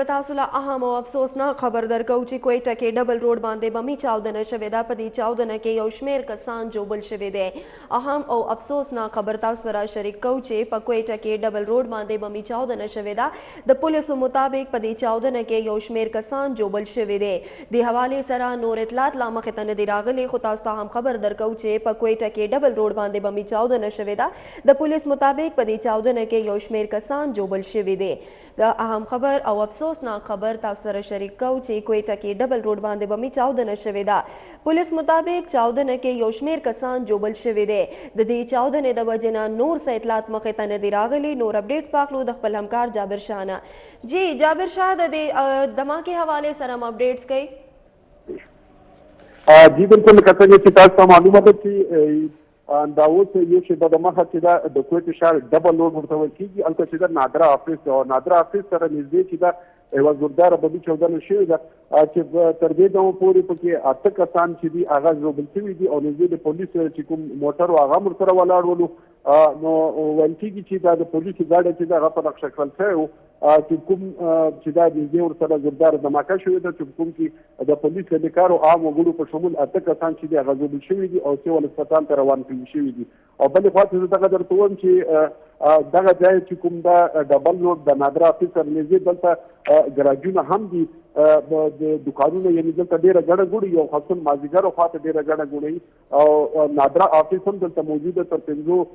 تاسو له اهم او افسوسناک خبر درکو چې کویټه کې ډبل روډ باندې بمي چاودنه شوې ده. په دې چاودنه کې یو شمېر کسان ژوبل شوي دي. اهم او افسوسناک خبر تاسو سره شریک کو چې په کویټه کې ډبل روډ باندې بمي چاودنه شوې ده. د پولیسو مطابق په دې چاودنه کې یو شمېر کسان ژوبل شوي دي. دې حوالې سره نور اطلاعات لا مخې ته نه دي راغلي، خو تاسو ته هم خبر درکو چې په کویټه کې ډبل روډ باندې بمي چاودنه شوې ده. د پولیس مطابق په دې چاودنه کې یو شمېر کسان ژوبل شوي دي. د اهم خبر او افسوسناک خبر تاسو سره شریک کو چې کویټه کې ډبل روډ باندې بمي چاودنه شوې ده. پولیس مطابق چاودنه کې یو شمېر کسان ژوبل شوي دي. د دې چاودنې د وجې نه نور څه اطلاعات مخې ته نه دي راغلي. نور اپډیټس به اخلو د خپل همکار جابر شاه نه. جی جابر شاه، د دې دماکې حوالې سره هم اپډیټس کوي؟ جی بالکل، لکه څنګه چې تاسو ته معلومه ده چې دا اوس یو شېبه د مخه چې دا د کوټې ښار ډبل روډ ورته ویل کېږي، هلته چې د نادرا آفس او نادرا آفس سره نږدې چې دا یوه زورداره بمي چاودنه شوې ده چې تر دې دمه پورې پکې 8 کسان چې دي هغه ژوبل شوي دي او نږدې د پولیسو چې کوم موټر و هغه هم ورسره ولاړ ولو. نو ویل کېږي چې دا د پولیسو ګاډی چې ده هغه په نقشه کړل شوی و چې کوم چې دا نږدې ورسره زورداره دماکه شوې ده چې کوم کې د پولیس اهلکارو عام وګړو په شمول 8 کسان چې دي هغه ژوبل شوي دي او سیول هسپتال ته روان کړل شوي دي. او بلې خوا ته زه دغه درته وایم چې دغه ځای چې کوم دا ډبل روډ د نادرا آفس سره نږدې دلته ګراجونه هم دي، د دکانونه، یعنې دلته ډېره ګڼه ګوڼه وي او خاصاً مازدیګرو خوا ته ډېره ګڼه ګوڼه وي او نادرا آفس هم دلته موجود ده. تر 5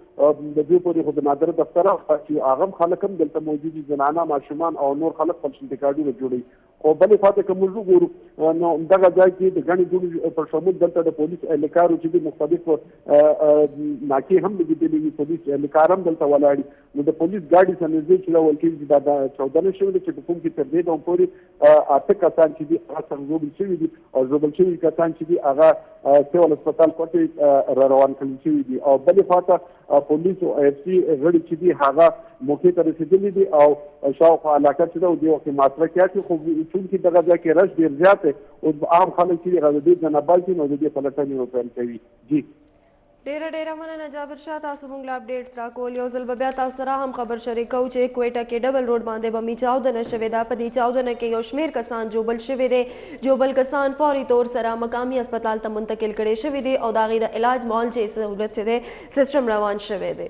بجو پورې خو د نادرا دفتر چې هغه هم خلک هم دلته موجود دي، زنانه، ماشومان او نور خلک خپل شناختي کارډونه جوړوي. خو بلې خوا ته که موږ وګورو نو دغه ځای کې د ګڼې ګوڼې په شمول دلته د پولیس اهلکارو چې دي مختلف ناکې هم لګېدلې وي، پولیس اهلکار هم دلته ولاړ دي. نو د پولیس ګاډي سره نږدې چې دا ویل کېږي چې دا چاودنه شوې ده چې په کوم کې تر دې دمه پورې 8 کسان چې دي هغه سخت ژوبل شوي دي او ژوبل شوي کسان چې دي هغه سیول هسپتال کوټې را روان کړل شوي دي. او بلې خوا ته پولیس او ایف سي غړي چې دي هغه موقع ته رسېدلي دي او شاوخوا علاقه چې ده او دې وخت کې محاصره کې اچوي. خو چونکې دغه ځای کې رش ډېر زیات دی، اوس عام خلک چې دي هغه د دې ځای نه باسي نو د دې پلټنې به پیل کوي. جی ډیره ډیره مننه جابر شاه، تاسو موږ له اپډیټس راکول. یو ځل به بیا تاسو سره هم خبر شریکو چې کویټه کې ډبل روډ باندې بمي چاودنه شوې ده. په دې چاودنه کې یو شمېر کسان ژوبل شوي دي. ژوبل کسان فوري طور سره مقامي هسپتال ته منتقل کړي شوي دي او د هغې د علاج معالجې سهولت چې دی سیسټم روان شوی دی.